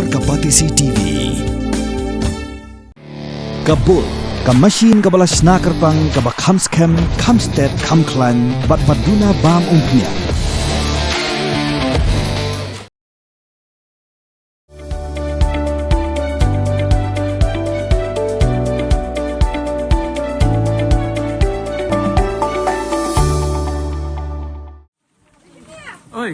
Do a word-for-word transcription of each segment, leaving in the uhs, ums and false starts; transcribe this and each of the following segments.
Ka Batesi T V. Ka bul, ka machine kaba la shna kyrpang, kaba kham skhem, kham stet, kham khlaiñ, bad ba duna bam umphniang. Oi.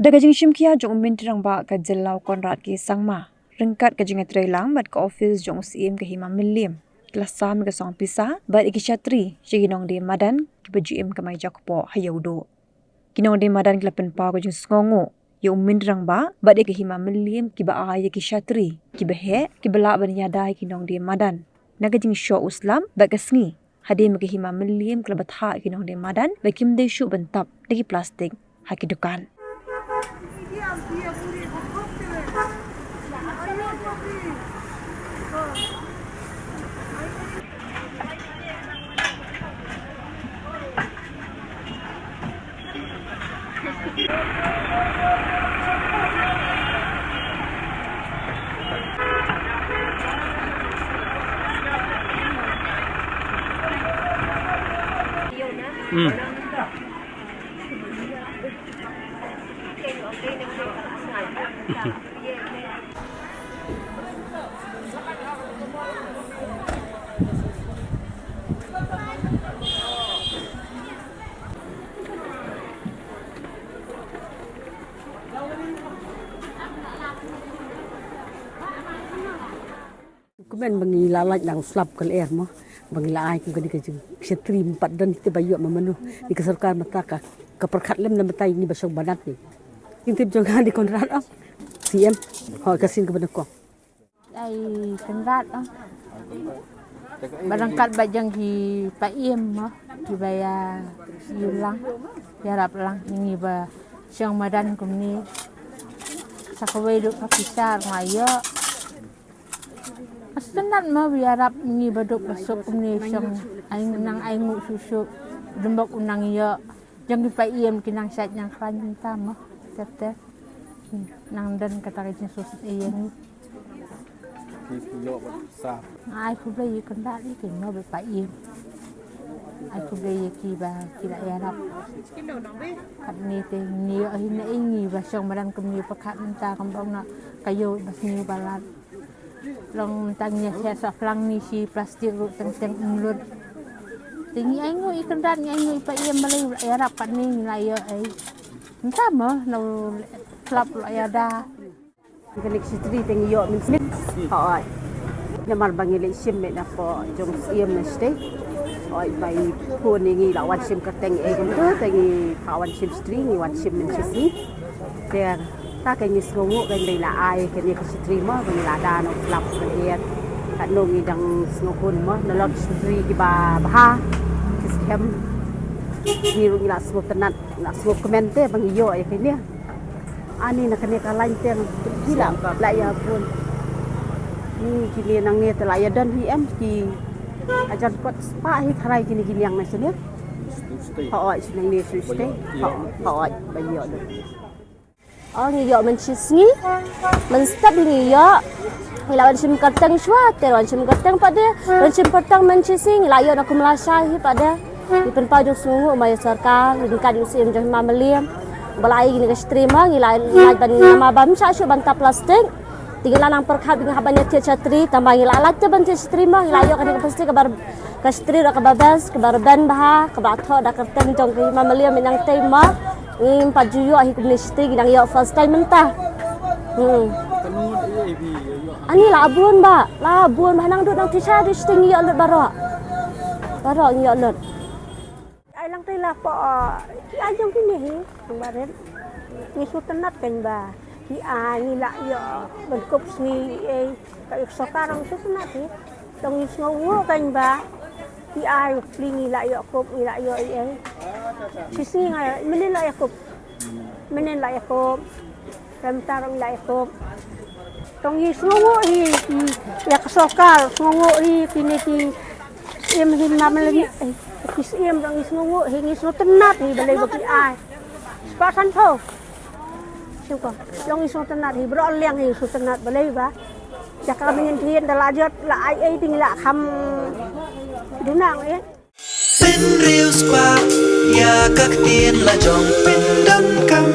Da ka jingshim khia jong u Myntri Rangbah ka jylla u Conrad K Sangma, ryngkat ka jingïatreilang bad ka ophis jong u Syiem ka Hima Mylliem, ki la sam ïa ka song pisa bad ïa ki shatri sha ki nongdie madan kiba ju im kamai jakpoh ha Ïewduh. Ki nongdie madan ki la pynpaw ka jingsngewnguh ïa u Myntri Rangbah bad ïa ka Hima Mylliem kiba ai ïa ki shatri kiba heh, kiba lah ban ïada ïa ki nongdie madan na ka jingshoh u slap bad ka sngi, hadien ba ka Hima Mylliem ka la bthah ïa ki nongdie madan ba kim dei shuh ban tap da ki plastik ha ki dukan. Hmm. Kumne ba ngi la lait na u slap ka lyer mo, ba ngi la ai kum kane ka jingshatri, ym pat don te ba ïoh ma mano. Ni ka sorkar mynta ka, ka pyrkhat lem na mynta ïa ngi ba shong bad ngi. Ïa ka tip jong nga dei Conrad, oh. Syiem. Ho, ka sien kaba nyngkong. Ai Conrad, oh. Ba ryngkat bad jong ki paiem mo, kiba ïa, ïa lang, ïarap lang ïa ngi ba shong madan kumne. Sa kawei ruh ka pisa nga ïoh. Sngewtynnat mo ba ïarap ngi ba duk ba suk kumne, shong ai nang ai nguh shuh shuh. Dum bok u nang ïoh. Jong ki paiem ki nang shait nang khlaiñ mynta mo. Tep tep. Nang don kata ka jingsngewsih ïa ngi. Ki ïoh ba sa. Ai khublei ïa Conrad ïa ki mo ba paiem. Ai khublei ïa ki ba ki la ïarap. Katne te ngi ïoh hi na ïa ngi ba shong madan kumne, pyrkhat mynta kumba ong na ka ïoh ba sniew ba lad. Long tang ïa sha sa phlang ni shi plastik ruh teng teng ym lut. Te ngi ai nguh ïa Conrad, ngi ai nguh ïa paiem balei ïarap katne ngi la ïoh ei. Mynta mo na u slap la ïada. Kane ka shatri te ngi ïoh mynsmit. Hooid. Namar ba ngi leit shim met na pdeng jong Syiem na shatei. Hooid, ba i phone ïa ngi la wan shim kyrteng ei kumto, te ngi phah wan shim shatri, ngi wan shim mynshisngi. Te ta ka ngi sngewnguh ka ngi la ai kane ka shatri mo, ka ngi la da na u slap ka hiar. Katno ngi dang sngewhun mo, nalor ki shatri kiba bha, ki skhem. Ngi ruh ngi la sngewtynnat, la sngewkmen te ba ngi ïoh ïa kane. Ani na kane ka lain te ki la, la ïa bun. Ni kine nangne te la ïa don hi em ki hajar kot spah hi tharai kine ki liang na shane. Hooid, shi nangne shu shatei. Hooid, ba ïoh lut. Oh, ngi ïoh mynshisngi. Mynstep ngi ïoh. Ngi la wan shim kyrteng shuwa, te wan shim kyrteng pat de. Wan shim kyrteng mynshisngi, ngi la ïoh na kumla shai hi pat de. Ngi pynpaw jingsngewnguh ma ïa sorkar, ryngkat ïa u Syiem jong Hima Mylliem. Ba la ai kine ka shatri mo, ngi la lait ban, namar ba ym shah shuh ban tap plastik. Te ngi la nang pyrkhat ba ngi hap ban ïa thied shatri, tangba ngi la lait te ban thied shatri mo, ngi la ïoh kane ka plastik kaba, ka shatri ruh kaba best, kaba rben bha, kaba thoh da kyrteng jong ka Hima Mylliem mynta tei mo. Ngim pat ju ïoh hi kumne shatei, ngi dang ïoh first time mynta. Hmm. Ani la bun bah, la bun bah, nang dud nang tisha dei shatei ngi ïoh lut baroh. Baroh ngi ïoh lut. Ai lang tei la pdeng, ah, ki ai jong kine hi, jong barit. Ngi sngewtynnat kein bah. Ki ai ngi la ïoh ban kup sngi ei, ka ïoh sorkar ngi sngewtynnat hi. Tang ngi sngewnguh kein bah. Ki ai pli ngi la ïoh kup, ngi la ïoh ei ei. Shisngi nga mynnin la ïoh kup. Mynnin la ïoh kup. Khamtam ngi la ïoh kup. Tang ngi sngewnguh hi, hi ïa ka sorkar, sngewnguh hi kine ki Siem hi ma mleng, eh, ki siem dang ngi sngewnguh hi, ngi sngewtynnat hi balei ba ki ai. Spah sanphew. Sngewtynnat. Dang ngi sngewtynnat hi, baroh liang hi sngewtynnat balei ba. Ïa ka mynnin ki da la jot, la ai ei ding la kham duna eh. Pynriew spah ïa ka ktien la jong, pyndonkam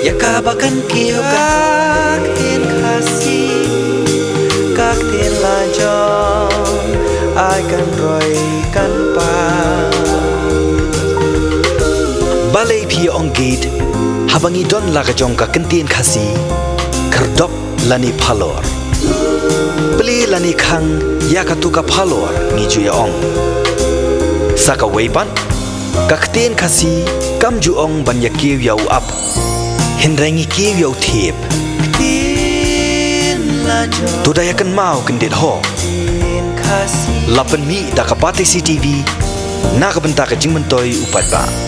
ïa kaba kan kiew ka ktien Khasi. Ka ktien la jong ai kan roi kan pa. Balei phi ong gate haba ngi don la ka jong ka ktien Khasi? Khyrdop lane phalor. Plie lane khang ïa katu ka phalor ngi ju ïa ong. Sa kawei pat, ka ktien Khasi kam ju ong ban ïa kiew ïa u ap, hynrei ngi kiew ïa u thiep. Ktien la jong. To da ïa kynmaw kyndit ho. Ktien Khasi. La pynmih da ka Batesi TV na ka bynta ka jingmyntoi u paidbah.